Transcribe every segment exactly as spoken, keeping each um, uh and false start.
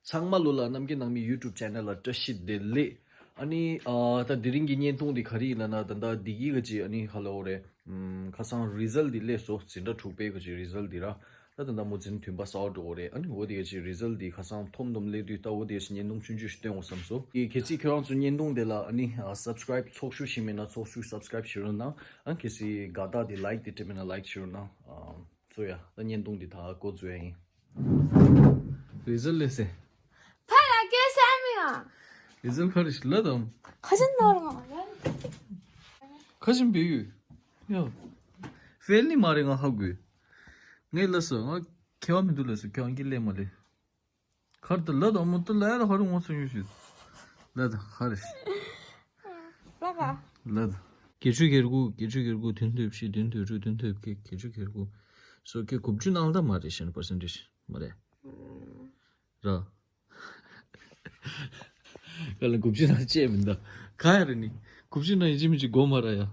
ཚང་མ་ལོ་ལ་རྣམ་རྒྱལ་ནང་མི་YouTube channel ལ་བཀྲ་ཤིས་བདེ་ལེགས། ཨ་ནི་ཨ་ད་དེ་རིང་གི་བརྙན་ཐུང་འདི་ག་རེ་ཡིན་ལབ་ན། ད་ད་འདི་གི་ག་ཅིག་ཨ་ནི་ཧ་ལ་འོ་རེད། ཨམ་ཁ་སང་result འདི་སླེབས་སོང་། འཛིན་གྲྭ་དྲུག་པའི་ག་ཅིག་result འདི་ར། ད་ད་ད་མོ་འཛིན་བདུན་པ་གསར་འགྲོ་འོ་རེད། ཨ་ནི་འོ་དེ་ག་ཅིག་result འདི་ཁ་སང་ཐོམ་ཐོམ་སླེབས་དུས་ད་འོ་དེ་ག་ཅིག་བརྙན་ཐུང་ཆུང་ཆུང་ཞིག་སྟོན་འོ་བསམ་སོང་། ཨི་གལ་སྲིད་ཁྱོད་རང་ཚོ་བརྙན་ཐུང་དེ་ལ་ཨ་ནི་ཨ་subscribe ཚོགས་ཞུགས་ཞིག་མེད་ན་ཚོགས་ཞུགས་subscribe བྱེད་རོགས་གནང་། ཨ་གལ་སྲིད་དགའ་རྟགས་དེ་like དེ་སྤྲད་མེད་ན་like བྱེད་རོགས་གནང་། ཨ་ཚོ་ཡ་ད་བརྙན་ཐུང་འདི་ད་འགོ་འཛུགས་ཡ་ཡིན། result སླེབས་སོང་། ཕ་ལ་སྐད་ཆ་མི་ཡང་། result ག་རེ་ཞིག་ལབ་དང་། ཁ་ཆེན་ནོར་ང་ཡང་། ཁ་ཆེན་བེད་ཡོད། ཡ། fail ནི་མ་རེད་ང་ཧ་གོ། ངས་ལབ་སོང་། ང་ཁྱད་པར་མི་འདུག་ལབ་སོང་། ཁྱོད་ཨང་ཀི་སླེབས་མ་སླེབས། གར་དུ་ལ་དང་མོ་ཏི་ལ་ཡ་ལ་ཧ་རུ་ངོ་སོ་ཡོད་ཤིག་ལ་དང་ཧ་རེ། ལ་ག་ལ་དང་། བརྒྱད་ཅུ་གྱ་དགུ། བརྒྱད་ཅུ་གྱ་དགུ། བདུན་དོན་བཞི། བདུན་དོན་དྲུག། བདུན་དོན་བརྒྱད། བརྒྱད་ཅུ་གྱ་དགུ། སོ་ཁྱོད་དགུ་བཅུ་ནང་ལ་མ་རེད་ཤན་percentage མ་རེད། ར། ག་ལ་དགུ་བཅུ་ནང་བཅད་མི་འདུག་ག་ཡ་རེད་ནི། དགུ་བཅུ་ནང་ཡིན་གཅིག་མིན་གཅིག་དགོས་མ་ར་ཡ། ཡོད་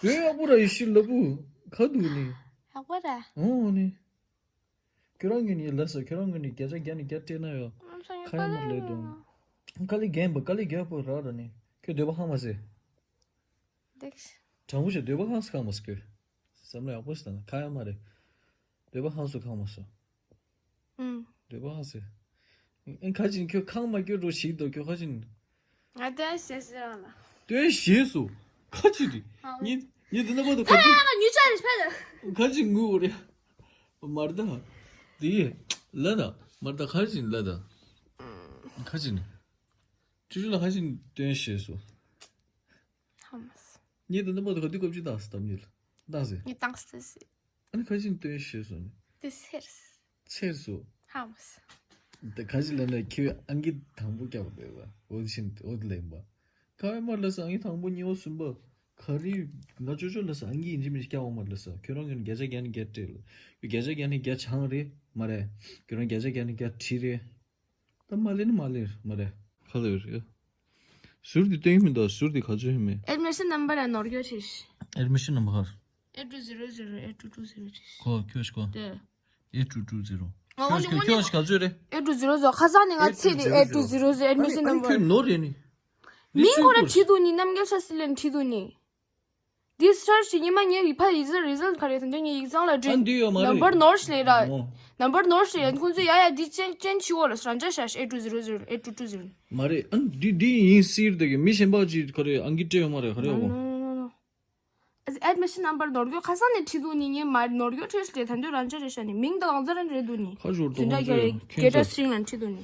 ཡག་པོ་ར་ཡི་ཤི་ལ་བུ། ག་འདུག་ནི། ཡག་པོ་ར། འོ་ནི། ཁྱོད་རང་གིས་ནི་ལབ་སོང་། ཁྱོད་རང་གིས་ནི་བརྒྱ་ཆ་བརྒྱ་ནས་བརྒྱ་སྤྲད་ན་ཡོད། ཁ་ཡ་མ་ལོས་དང་། དཀའ་ལས་རྒན་པ་དཀའ་ལས་རྒྱག་པོ་རག་ར་ནི། ཁྱོད་འདོད་པ་ཧང་མ་ཟེར། འདེགས། དྲང་པོ་བཤད། འདོད་པ་ཧང་སོ་ཁང་མ་སོ་ཁྱོད། བསམ་བློ་ཡག་པོ་ཞིག་བཏང་ན་ཁ་ཡ་མ་རེད། འདོད་པ་ཧང་སོ་ཁང་མ་སོ། ཨུམ། འདོད་པ་ཧང་སོ། ཨེ་ཁ་ཅིག་ཁྱོད་ཁང་མ་སྐྱོད་འགྲོ་ཞིག་དོ་ཁྱོད་ཁ་ཅིག་ང་དོན་ཤེས་སི་རང་ལ། དོན་ཤེས་སོ། ཁ་ཅིག་རེད། ཨ། ཉི་ཉི་འདི་ན་པ་དོ་ཁ་ཅིག་ཨ་ཉུ་ཆ་རེད་ཕེ་ལ། ཁ་ཅིག་ངུ་རེད། མར་ད། དེ། ལ་ད། མར་ད་ཁ་ཅིག་ལ་ད། ཁ་ཅིག་ནི། ཆུ་ཆུ་ལ་ཁ་ཅིག་དོན་ཤེས་སོ། ཧམ། ཉི་འདི་ན་པ་དོ་ཁ་དུས་སྐབས་ཅི་ད་སི་དམ་ཉིལ། ད་སི། ཉི་དང་སི་སི། ཨ་ནི་ཁ་ཅིག་དོན་ཤེས་སོ་ནི། དེ་སེར། ཚེར་སོ། ཧམ། ད་ག་ཅི་ལབ་ན་ཁྱོད་ཨང་ཀི་དང་པོ་སྐྱབས་པ་འདོད་པ་འོ་དེ་བཞིན་འོ་དེ་ལེན་པ། ག་བའི་མར་ལ་ས་ཨང་ཀི་དང་པོ་གཉིས་པ་གསུམ་པ། ག་རེ། ང་ཅོ་ཅོ་ལ་ས་ཨང་ཀི་ཡིན་གཅིག་མིན་གཅིག་སྐྱབས་པ་མར་ལ་ས་ཁྱོད་རང་གིས་བརྒྱ་ཆ་བརྒྱ་ནས་བརྒྱ་སྤྲད་ལ། བརྒྱ་ཆ་བརྒྱ་ནས་བརྒྱ་ཆང་རེད་མ་རེད། ཁྱོད་རང་བརྒྱ་ཆ་བརྒྱ་ནས་བརྒྱ་བྲིས་རེད། ད་མ་ལེན་ནི་མ་ལེན་མ་རེད། ག་ལ་ཡོད་རེད། ཟུར་དེ་སྟོན་གྱི་མི་འདུག་ཟུར་དེ་ག་ཚོད་ཡོད་མེད། Admission number ཨ་ནོར་གྱོད་ཆེ། Admission number ག་རེད། eight two zero zero eight two two zero ཁོ་ཁྱོད་ཤི་ཁོ། དེ། eight two two zero ཨ་ཁྱོད་ཤི་ཁོ་ཁྱོད་ཤི་ག་ཚོད་རེད། eight two zero zero ཁ་སང་ནས་ང་ཚེ་ནས་eight two zero zero admission number ཁྱོད་ནོར་རེད་ནི། མིང་ཁོ་ར་བྲིས་འདུག་ནི་རྣམ་རྒྱལ་ཤཱ་སི་ལན་བྲིས་འདུག་ནི། འདི་search ཉི་མ་ངའི་ཡིག་ཕ་ཡིག་ཟར་result ག་རེ་ཟེར་འདི་ངའི་ཡིག་ཚང་ལ་བྲིས། ཨ་འདི་ཡོད་མ་རེད། number ནོར་ཤི་ལེ་ར། ཨོ། number ནོར་ཤི་ལེ་ཁོང་ཚོས་ཡ་ཡ་འདི་ཅན་ཅན་ཆི་འོ་ལ་རང་ཅག་ཤ་ཤ་eight two zero zero eight two two zero མ་རེད། ཨ་འདི་འདི་ཡིན་སྲིད་དེ་གི་མི་གཞན་པ་ཅིག་ག་རེ་ཨང་ཀི་སྤྲད་ཡོད་མ་རེད་ག་རེ་ཨོ། Admission number ནོར་གྱོད་ཁ་སང་ནས་བྲིས་འདུག་ནི་ངས་མ་ནོར་གྱོད་བྲིས་ཏེ་ད་འདོད་རང་ཅག་རེད་ཤ་ནི་མིང་དང་ལང་ཚ་རང་རེད་འདུག་ནི། ཁ་ཞོར་དུ་འཛིན་གྲྭ་ཁྱོད་རེད་ཁྱོད་ཚོ་སྲིང་ལ་བྲིས་འདུག་ནི།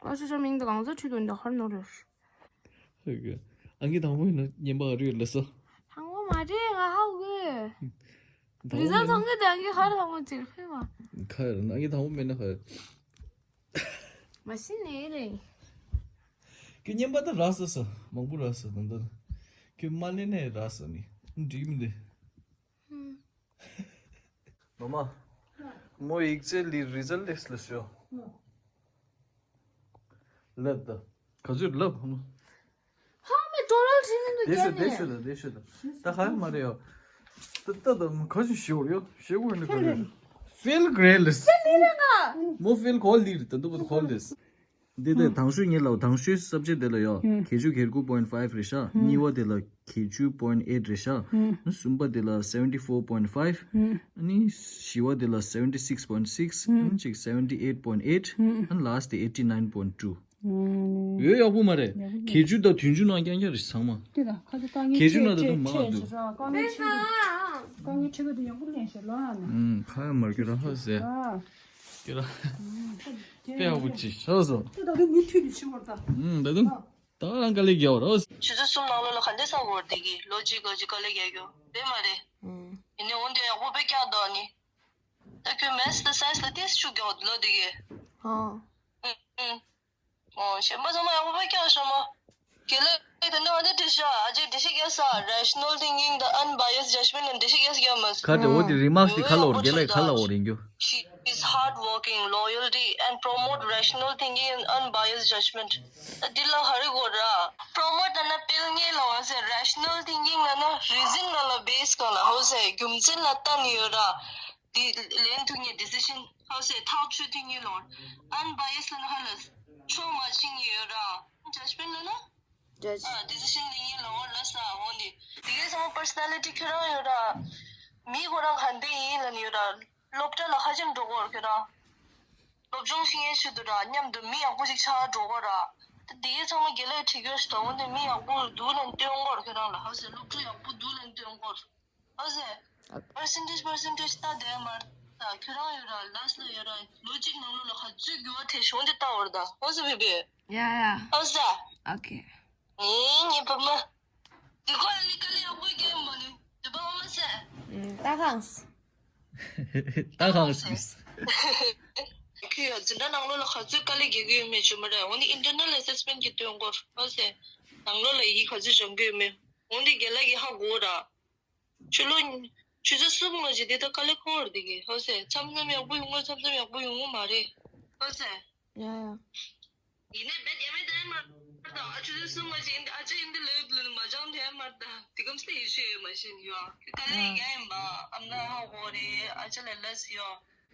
ཨ་ཤ་ཤ་མིང་དང་ལང་ཚ་བྲིས་འདུག་ནི་ད་ཧར་ནོར་རེད། ཨང་ཀི་དང་པོ་ཡིན་ན་ཉན་པ་རུས་ལ་ས། དང་པོ་མ་རེད་ང་ཧ་གོ། རི་ཛལ་མཐོང་གི་དེ་ཨང་ཀི་ཧར་དང་པོ་ཅིག་ཧེ་མ། ཁ་ཨང་ཀི་དང་པོ་མེད་ན་ཧ། མ་ཤི་ནས་རེད། ཁྱོད་ཉན་པ་ད་རག་ས་ས་མང་པོ་རག་ས་ད་ད། ཁྱོད་མ་ལེན་ནས་རག་ས་ནི་འགྲིག་མི་འདུག་མ་མ། མོ་ཡིག་ཚད་ལི་རི་ཛལ་ལེགས་ལེགས་ཡོད། ལབ་ད། ག་ཚོད་ལབ་ཧ་མ། ཧ་མ་ཏོ་རལ་ཁྲིད་མི་འདུག་དེ་ཤོད་དེ་ཤོད་ད་དེ་ཤོད་ད། ད་ཧ་མ་རེད་ཡོ། ད་ད་ད་ག་ཚོད་ཤོར་ཡོ་ཤེ་གོ་ནི་ག་ཚོད། ཕེལ་གྲེ་ལེས། མོ་ཕེལ་གོ་ལི་རེད་ད་འདུག་གོ་ལི། འདི་དེ་དང་ཤོས་ཉིད་ལ་དང་ཤོས་སབ་ཇེག་དེ་ལ་ཡོད། ཁྱད་ཆོས་ཁྱད་དགུ་point five རེད་ཤག་གཉིས་པ་དེ་ལ་ཁྱད་ཆོས་point eight རེད་ཤག་གསུམ་པ་དེ་ལ་seventy four point five ཨ་ནི་བཞི་པ་དེ་ལ་seventy six point six ཨ་ནི་གཅིག་seventy eight point eight ཨ་ནི་last དེ་eighty nine point two ཡོད་ཡག་པོ་མ་རེད། ཁྱད་ཆོས་དང་དུས་རྒྱུན་ནང་རྐྱང་རྐྱང་རེད་ཚང་མ། དེ་དང་ཁ་ཆེ་དཀའ་ངལ་ཁྱད་ཆོས་ནང་ད་དུང་མང་འདུག་དཀའ་ངལ་ཆེ་དཀའ་ངལ་ཆེ་ག་དེ་ཡག་པོ་ལེན་ཤེས་ལོ་ཨ་ནི། ཁ་ཡ་མར་གི་ར་ཧ་ཟེ། ཨ། ཀྱེ་ར། དཔེ་ཡག་པོ་ཅིག་ཤོག་སོ། དེ་ད་དུང་མུ་མཐུད་ནས་ཕྱི་བར་ད། ད་དུང་ད་རང་དཀའ་ལས་རྒྱག་པ་རོ། ཆུ་ཚོད་གསུམ་ནང་ལོགས་ལ་ག་འདྲས་ས་བོར་དེ་གི་ལོ་གཅིག་ག་གཅིག་དཀའ་ལས་རྒྱག་རྒྱུ་དཔེ་མ་རེད། ཡིན་ནའི་འོན་ཏེ་ཡག་པོ་དཔེ་རྒྱག་འདུག་ནི། ད་ཁྱོད་maths དང་science ལ་ཏོག་ཙམ་ཤུགས་རྒྱག་འདུག་ལོ་དེ་གི། ཨོ། ཨོ་གཞན་པ་ཚང་མ་ཡག་པོ་དཔེ་རྒྱག་ཤོག་མ། དགེ་ལགས་ད་ནི་ང་ཚོ་འགྲེལ་བཤད་ཨ་ཅེ་འགྲེལ་བཤད་རྒྱག་ས་rational thinking དང་unbiased judgment ལ་འགྲེལ་བཤད་རྒྱག་ས་རྒྱག་མ། ག་དེ་འོ་དེ་remarks དེ་ག་ལ་འོར་དགེ་ལགས་ག་ལ་འོར་ཡིན་རྒྱུ། She is hardworking, loyalty and promote rational thinking and unbiased judgment. ད་འདི་ལ་ག་རེ་དགོས་ར། promote ལབ་ན་སྤེལ་ངེས་ལ་འོ་ཟེར་rational thinking ལབ་ན་reason ལ་ལ་base གང་ལ་འོ་ཟེར་རྒྱུ་མཚན་ལ་བརྟེན་ཡོད་ར། འདི་ལན་ཐུབ་ངེས་decision ཧོ་སེ་ཐག་ཆོད་ཐུབ་ངེས་ལོར་unbiased་ལ་ཧ་ལ་ཕྱོགས་མ་ཕྱིན་ཡོད་ར་judgment་ལ་ན། Judge. ཨ་decision་ལེན་ངེས་ལོར་ལ་ས་འོ་ནི་དེ་གའི་ཚང་མ་personality་ཁྱོད་རང་ཡོད་ར། མི་ཁོ་རང་ག་འདི་ཡིན་ལ་ནི་ཡོད་ར། སློབ་གྲྭ་ལ་ཧ་ཅང་འགྲོ་གོ་ར་ཁྱོད་རང་། སློབ་སྦྱོང་ཤེས་ཡོན་ཆེད་དུ་ར་མཉམ་དུ་མི་ཡག་པོ་ཞིག་ཆགས་འགྲོ་གོ་ར། ད་དེ་གའི་ཚང་མ་དགེ་ལགས་ཁྲིད་གོ་ཞིག་དང་འོ་ནི་མི་ཡག་པོ་འདུག་ལ་སྟོན་གོ་ར་ཁྱོད་རང་ལ་ཧ་སེ་སློབ་ཕྲུག་ཡག་པོ་འདུག་ལ་སྟོན་གོ་ར། ཨོ་ཟེ། ཨ། percentage percentage་ལྟ་དེ་མར་ད་ཁྱོད་རང་ཡོད་ར་last་ལ་ཡོད་ར་ལོ་གཅིག་ནང་ལོ་ལ་ག་ཚོད་འགྱུར་བ་ཐེབས་བྱུང་དེ་ལྟ་བར་ད་ཨོ་ཟེ་བེ་བེ། Yeah, yeah. ཨོ་ཟེ། Okay. ངའི་ངའི་བུ་མོ། འདི་ཀོ་ཨ་ལི་ཀ་ལི་ཡག་པོ་སྐྱེ་མ་ནུས་འདི་པ་ཨོ་མ་ཟེ། ཨ། ད་གང་སི། ད་གང་སི། ཁྱོད་ཡ་འཛིན་གྲྭ་ནང་ལོ་ལ་ག་ཚོད་དཀའ་ལས་རྒྱག་གི་ཡོད་མེད་ཅོ་མ་རེད་འོ་ནི་internal assessment་གི་དོན་སྐོར་ཨོ་ཟེ། ནང་ལོ་ལ་ཡིག་ག་ཚོད་སྦྱང་གི་ཡོད་མེད་འོ་འདི་རྒན་ལགས་ཀྱི་ཧ་གོ་ར། ཆུ་ལོ། ཆུ་ཚོད་གསུམ་ལྔ་ཅིག་དེ་ད་དཀའ་ལས་ཁག་པོ་རེད་དེ་གི་ཧོ་སེ་མཚམས་མཚམས་ཡག་པོ་ཡོང་གི་མཚམས་མཚམས་ཡག་པོ་ཡོང་གི་མ་རེད་ཧོ་སེ། ཡ་ཡ། ཡིན་ནའི་བེད་ཡ་མེད་དེ་མ་རེད་ད་ཨ་ཆུ་ཚོད་གསུམ་ལྔ་ཅིག་ཡིན་ཨ་ཅེ་ཡིན་དེ་ལོས་ལོས་མ་སྦྱང་དེ་མ་རེད་ད་དེ་གམ་སེ་ཡི་ཤེས་ཡོད་མ་ཤེས་ཡོ་དཀའ་ལས་ཡིན་ཡིན་པ་ཨམ་ན་ཧ་གོ་རེད་ཨ་ཅེ་ལ་ལས་ཡོ་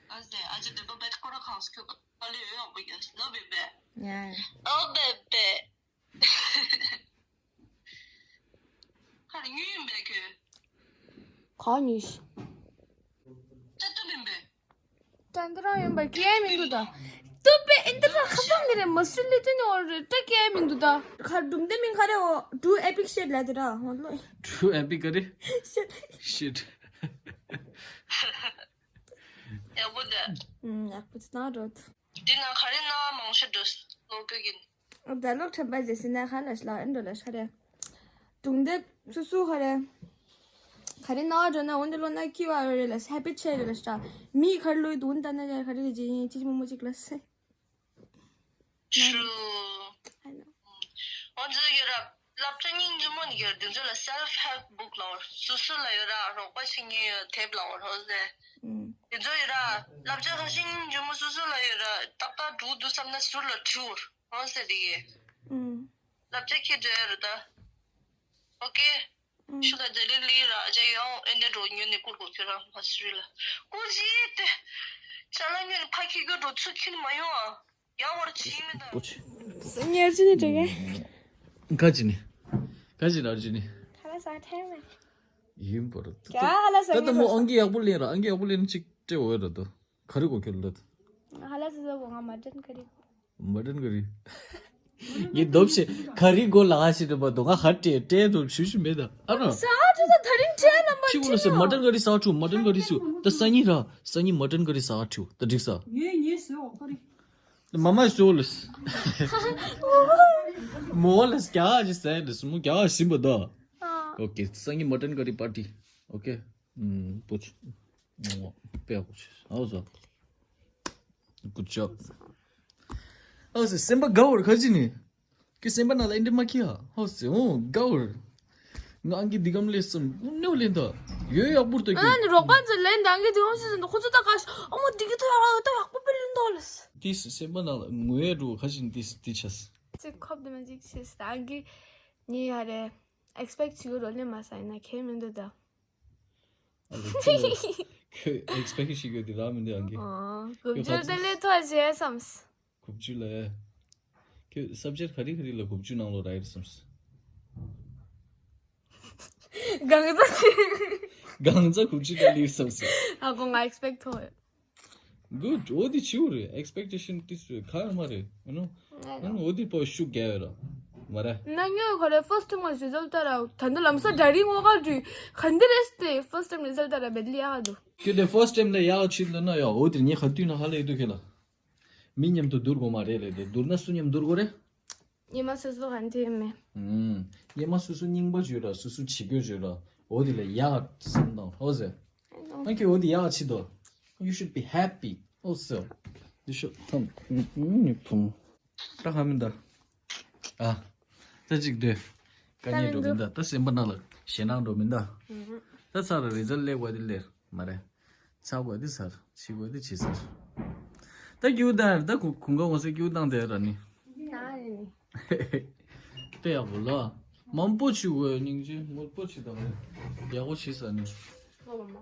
ཨ་སེ་ཨ་ཅེ་དེ་པ་བེད་ཁོ་ར་ཁང་སུ་ཁྱོད་དཀའ་ལས་ཡོད་ཡོང་པ་ཡིན་ལོ་བེད་བེད། ཡ་ཡ། ཨོ་བེད་བེད། ཁ་ཉུལ་ཡིན་པས་ཁྱོད། ག་ཉུལ་ཤི། ཅི་ཏུ་མིན་པས། ད་འདི་རང་ཡིན་པ་སྐྱེ་མི་འདུག་ད། ཏུ་པེ་ཨིན་ཏི་ར་ཁ་སང་འདི་རེད་མ་སུ་ལི་ཏུ་ནི་འོ་རེད་ད་སྐྱེ་མི་འདུག་ད། ཁ་སྒྲུང་དེ་མིན་ཁ་རེ་འོ་do epic shit་ལ་དེ་ར་འོ་ལོ། Do epic་ག་རེ། Shit. Shit. ཡག་པོ་འདུག་ཨུམ་ཡག་པོ་ཅི་ན་རོད། འདི་ན་ག་རེ་ན་མང་ཤོས་འགྲོ་ལོ་གི་ཡིན། ད་ལོག་ཁྲམ་པ་ཇེ་སི་ན་ཁ་ལ་ཤ་ལ་ཨན་འགྲོ་ལ་ཤ་རེ། སྒྲུང་དེབ་སུ་སུ་ཁ་རེ། ག་རེ་ན་འགྲོ་ན་འོན་ཏེ་ལོ་ན་ཁི་བ་རེ་ལ་ཧེ་པི་ཆེ་རེ་ལ་ཤ། མི་ག་རེ་ལོ་ཡི་དུན་ད་ན་ཡ་ག་རེ་ལ་ཇེ་ཡིན་ཅི་ཅི་མོ་མོ་ཅིག་ལ་སེ། True. I know. འོན་ཏེ་ཡོད་ར། བསླབ་བྱ་སྙིང་རྗེ་མོ་ནི་ཡོད་དེ་ཚོ་ལ་self help book་ལ་བར་སོ་སོ་ལ་ཡོད་ར་རོགས་པ་བྱེད་མཁན་ཡོད་དེབ་ལ་བར་ཧོ་ཟེ། ཨུམ། དེ་ཚོ་ཡོད་ར། བསླབ་བྱ་ཁ་ཤས་སྙིང་རྗེ་མོ་སོ་སོ་ལ་ཡོད་ར་ཏག་ཏག་འགྲུག་འདུག་བསམ་ན་ཟུར་ལ་བྲིའོ་ཧོ་ཟེ་དེ་གི། ཨུམ། བསླབ་བྱ་ཁྱེད་འདྲ་ཡོད་ར་ད། ཨོ་ཀེ། ཨུམ། ཤུ་ལ་ཇ་ལི་ལི་ར་ཇ་ཡོང་ཨེ་འདྲ་འགྲོ་ཉོ་ནི་ཀུར་གོ་ཁྱོད་རང་ཧ་སི་རི་ལ། ཀུར་ཇི་ཏེ། ཅ་ལ་ཉོ་ནི་ཕ་ཁྱི་གོ་འགྲོ་ཚུར་ཁྱི་ནི་མ་ཡོང་ཨ། ཡང་བར་ཕྱིན་མི་དང་། པོ་ཆེ། སུ་ཉེར་ཅི་ནི་དྲི་གེ། ཁ་ཅི་ནི། ཁ་ཅི་ར་ཅི་ནི། ཧ་ལ་ས་ཐེ་མེ། ཡིན་པར། ཀྱ་ཧ་ལ་ས་ད་ད་མོ་ཨང་ཀི་ཡག་པོ་ལེན་ར་ཨང་ཀི་ཡག་པོ་ལེན་ཅིག་སྤྲད་འོས་ར་དོ། ག་རེ་གོ་ཁྱོད་ལ་ད། ཧ་ལ་ས་ས་གོ་ང་མ་ཏྲན་ག་རེ་གོ། མ་ཏྲན་ག་རེ། ངའི་རྡོབ་ཤེ་ག་རེ་གོ་ལ་ཧ་ཤི་རེ་པ་དོ་ང་ཧ་ཏྲེ་ཏྲེ་དོ་ཤུ་ཤུ་མེད་ད་ཨ་ར། ས་ཨ་ཏྲ་ད་ད་རིང་ཏྲེ་ལ་མ་ཁྱི་གོ་ལ་སེ་མ་ཏྲན་ག་རེ་ས་ཨ་ཁྲུ་མ་ཏྲན་ག་རེ་སུ་ད་སང་ཉིན་ར་སང་ཉིན་མ་ཏྲན་ག་རེ་ས་ཨ་ཁྲུ་ད་འགྲིག་ས། ངས་ངས་ཟོས་འོ་ཁོ་རེ། མ་མ་ཟོས་ལ་སི། མོ་ལ་སི་ཀྱ་ཨ་ཅི་ཟེར་ལ་སི་མོ་ཀྱ་ཨ་ཞིམ་པ་ད། ཨ། ཨོ་ཀེ་སང་ཉིན་མ་ཏྲན་ག་རེ་པར་ཏི། ཨོ་ཀེ། ཨུམ། པོ་ཆེ། ཨོ། པེ་ཡག་པོ་ཆེ། ཨོ་ཟོ། Good job. ཨོ་ཟེ་སེམས་པ་དགའ་བར་ཁ་ཅི་ནི། ཀི་སེམས་པ་ནང་ལ་ཨེ་འདྲ་མ་ཁི་ཧ། ཨོ་ཟེ་ཨོ་དགའ་བར། ང་ཨང་ཀི་འདི་གམ་ལས་སམ་ཀུ་ནེའུ་ལེན་ད། ཡོད་ཡག་པོར་ད་ཨ་ཀི། ནི་རོགས་པ་ཚོ་ལེན་ད་ཨང་ཀི་འདི་ཨོ་ཟེ་ཟེར་ད་ཁོ་ཚོ་ད་ག་ཤ་ཨོ་མོ་འདི་གི་ད་ཡག་ད་ཡག་པོ་པེ་ལེན་ད་ལ་སི། ཏིས་སེམས་པ་ནང་ལ་ངོས་འགྲོ་ཁ་ཅི་ནི་ཏིས་ཏི་ཆས། ཅིག་ཁོབ་དེ་མ་ཅིག་ཤེས་ད་ཨང་ཀི་ནི་ཧ་རེ་ཨེག་སི་པེག་བྱེད་གི་རོ་ལེ་མ་ས་ཡིན་ན་ཁྱེད་མི་འདུག་ད། ཨེག་སི་པེག་ཤི་གི་དེ་ར་མི་འདུག་ཨང་གི། ཨོ། དགུ་བཅུ་དེ་ལས་ཐོ་བྱས་སམ། དགུ་བཅུ་ལ། ཁྱོད་སབ་ཇེག་ག་རེ་ག་རེ་ལ་དགུ་བཅུ་ནང་ལོ་ར་ཡིར་སམ། གང་ཟག་ཅི། གང་ཟག་དགུ་བཅུ་ལ་ལིར་སམ་སི། ཨ་གོ་ང་ཨེག་སི་པེག་ཐོ། Good. འོ་དེ་ཆེའུ་རེད། ཨེག་སི་པེག་ཊེ་ཤན་ཏིས་རེད་ཁ་མ་རེད། ཨ་ནོ། ཨ་ནོ་འོ་དེ་པོ་ཤུགས་རྒྱག་ཡོད་ར། མ་རེད། ན་ཉོ་ཁོ་རེ་ཕར་སི་ཊེམ་རི་ཛལ་ཊ་ར་ད་འདི་ལམ་སང་ཌ་རི་ངོ་ག་འདྲི་ག་འདི་རེད་དེ་ཕར་སི་ཊེམ་རི་ཛལ་ཊ་ར་བེད་ལི་ཡག་འདུག་ཁྱོད་དེ་ཕར་སི་ཊེམ་ལ་ཡག་ཆེད་ལ་ན་ཡ་འོ་དེ་ངས་ག་དུས་ན་ཧ་ལས་འདུག་ཁྱོད་ལ། མི་མཉམ་དུ་བསྡུར་དགོས་མ་རེད་ལས་དེ་བསྡུར་ན་སུ་མཉམ་བསྡུར་དགོས་རེད། ཉི་མ་སོ་སོ་ག་འདྲི་མེད། ཨུམ། ཉི་མ་སོ་སོ་རྙིང་པ་བརྗོད་ར་སོ་སོ་བྱེད་དགོས་བརྗོད་ར་འོ་དེ་ལ་ཡག་སེམས་དང་ཧོ་ཟེར། ཨ་ཁྱོད་འོ་དེ་ཡག་ཆེད་དོ། You should be happy. Also, this should come. ད་ཧ་མི་འདའ། ཨ། ད་ཅིག་སྡོད། དཀའ་ངལ་འགྲོ་མི་འདའ། ད་སེམས་པ་ནང་ལ་ཞེད་སྣང་འགྲོ་མི་འདའ། ད་ཚར་རི་ཛལ་སླེབས་པ་དེ་སླེབས་མ་རེད། ཚར་དགོས་དེ་ཚར། བྱེད་དགོས་དེ་བྱེད་ཚར། ད་སྐྱིད་པོ་བཏང་ཡ་རེད། ད་གུ་གུང་དཀར་འོང་ས་སྐྱིད་པོ་བཏང་བསྡད་ཡ་ར་ནི། ད་རེད་ནི། དཔེ་ཡག་པོ་ལ། མང་པོ་བྱེད་དགོས་སྙིང་རྗེ་མང་པོ་བྱེད་དང་། ཡག་པོ་བྱེད་ས་ནི། ཨོ་མ།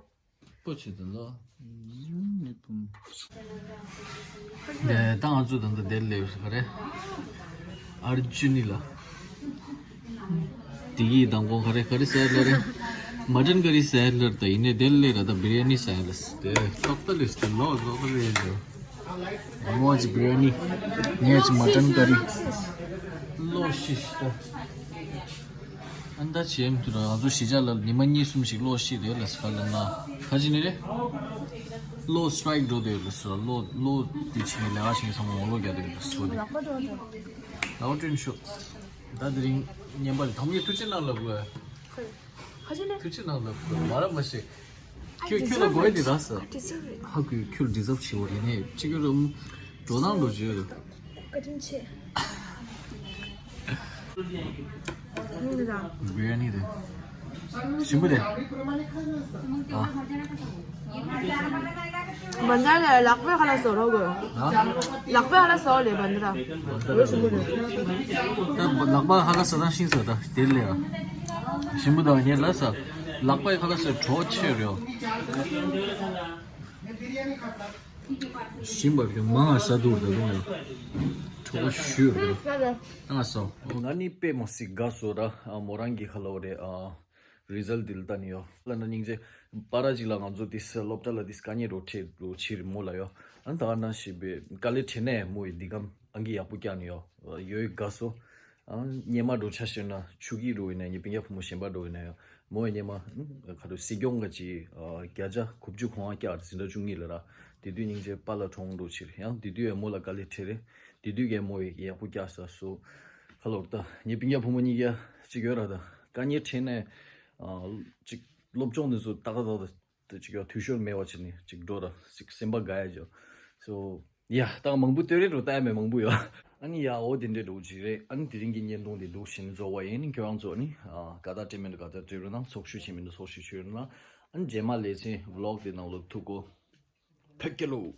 ཁོ་ཆེ་དང་ལ། ནས་ད་ང་ཚོ་ད་ལྟ་དེར་སླེབས་ཡོད་ས་ག་རེ། ཨར་ཇུ་ནི་ལ། དེ་གི་མདང་དགོང་ག་རེ་ག་རེ་ཟེར་ལ་རེ། མ་ཊན་ཀ་རི་ཟེར་ལ་རེ། ད་ཡིན་ནའི་དེར་སླེབས་ར་ད་བི་རི་ཡ་ནི་ཟེར་ལ་སི་དེ་ཏོག་ཏ་ལི་སི་ལོ་ལོ་ལོ་ལེ་ལོ། མོ་ཅི་བི་རི་ཡ་ནི། ངས་ཅི་མ་ཊན་ཀ་རི། ལོ་ཤི་ཤི་ད། ཨན་ད་ཆེམ་དུ་ར་ང་ཚོ་གཞིས་ཆགས་ལ་ཉི་མ་གཉིས་གསུམ་ཞིག་ལོག་ཤི་རེད་ལ་སི་ཁ་ལ་ན། ཁ་ཅི་ནི་རེད། ལོ་སི་ཊི་རའིཀ་འགྲོ་དེ་ལ་སི་ལོ་ལོ་དེ་ཆི་ནི་ལས་ཀ་ཆི་ནི་ཚང་མ་ངོ་ལོག་རྒྱག་དེ་ལ་སི་ལོ་དེ། ལའོ་ཀྲིན་ཤོ། ད་དེ་རིང་ཉན་པ་ལ་དམ་ཉེ་ཐུགས་རྗེ་གནང་ལབ་དགོས། ཁ་ཅི་ནི། ཐུགས་རྗེ་གནང་ལབ་དགོས་མ་ར་མ་ཤེས། ཁྱོད་ཁྱོད་ལ་དགོས་དེ་ར་ས། ཧ་གོ་ཁྱོད་ཌི་ཛརབ་བྱེད་འོ་ཡིན་ནས་ཅི་གི་རུམ་འགྲོ་སྟངས་འགྲོ་བྱེད་རུ། བཀའ་དྲིན་ཆེ། ཡིན་ད། བི་རི་ཡ་ནི་དེ། ཞིམ་པོ་དེ། ཨ། བན་ད་ལ་ལག་པས་ཁ་ལ་ཟོ་རོགས་དགོས། ཨ། ལག་པས་ཁ་ལ་ཟོ་ལེ་བན་ད་ལ། འོ་ཞིམ་པོ་དེ། ད་ལག་པ་ཁ་ལ་ཟ་དང་ཤིང་ཟ་ད་དེ་ལས་ཨ། ཞིམ་པོ་དང་ཉེ་ལ་ཟ། ལག་པའི་ཁ་ལ་ཟ་གྲོགས་ཆེ་རེད། ཞིམ་པ་གི་མང་ང་ས་དུར་ད་དུང་ཡང་གྲོགས་ཞུས་རེད། ང་སོ། ང་ནི་དཔེ་མ་སྲིད་དགའ་སོ་ར། ཨ་མོ་རང་གི་ཁ་ལོ་རེད། ཨ་རི་ཛལ་ཊི་འདི་ལ་ལྟ་ནི་ཡོད་ལ་ན་སྙིང་རྗེ། པ་ར་ཅིག་ལ་ང་ཚོ་དེ་སློབ་གྲྭ་ལ་དེ་དཀའ་ངལ་རོ་ཁྲེ་རོ་ཆི་རི་མོ་ལ་ཡོད། ཨ་ད་ན་ཞིབ་པའི་དཀའ་ལས་ཁྲེ་ནས་མོ་ཡི་འདི་གམ་ཨང་གི་ཡག་པོ་བཀྱག་ནི་ཡོད། ཡོད་དགའ་སོ། ཨ་སྙེ་མ་འགྲོ་ཆ་ཤེས་ན་ཆུ་གི་རུ་ཡིན་ན་ཉི་པིང་ཡ་ཕོ་མོ་གཞན་པ་འགྲོ་ཡིན་ན་ཡང་མོ་ཡི་སྙེ་མ་ཁ་རུ་སྲིད་སྐྱོང་ག་ཅི་བརྒྱ་ཆ་དགུ་བཅུ་གོང་བཀྱག་ཟིན་གྲྭ་བཅུ་གཉིས་ལ་ར། དེ་དུས་སྙིང་རྗེ་པཱ་ལགས་གྲོངས་འགྲོ་ཕྱིར་ཡང་དེ་དུས་ཡང་མོ་ལ་དཀའ་ལས་འཕྲད་རེད། དེ་དུས་ཀྱང་མོ་ཡི་ཡག་པོ་བཀྱག་ས་སོ། ཁ་ལོར་ལྟ་ཉི་པིང་ཡ་ཕོ་མོ་གཉིས་ཀ་ཅིག་ཡོད་ར་ད་དཀའ་ངལ་འཕྲད་ནས་ཅིག་སློབ་སྦྱོང་འདི་ཚོ་ཏག་ཏག་ཏག་ཏག་དེ་ཅིག་ཡང་འཐུས་ཤོར་མེད་པ་བྱས་ནས་ཅིག་འགྲོ་ར་ཅིག་སེམས་པ་དགའ་ཡ་ཅོ། སོ་ཡ་ད་མང་པོ་ལྟོས་རེ་འགྲོ་ལྟ་ཡ་མེད་མང་པོ་ཡོད། ཨ་ནི་ཡ་འོ་དེ་འདྲས་འགྲོ་ཅིག་རེད། ཨ་ནི་དེ་རིང་གི་བརྙན་ཐུང་དེ་འདུག་བཞིན་རྫོགས་པ་ཡིན། ཁྱོད་རང་ཚོ་ནི་ཨ་དགའ་རྟགས་སྤྲད་མི་འདུག་དགའ་རྟགས་སྤྲད་རོགས་གནང་། ཚོགས་ཞུགས་བྱེད་མི་འདུག་ཚོགས་ཞུགས་བྱོས་རོགས་གནང་། ཨ་ནི་རྗེས་མ་ལེ་ཚན་བི་ལོག་དེ་ནང་ལོགས་ཐུག་གོ། ཕེབས་ཀྱི་ལོ།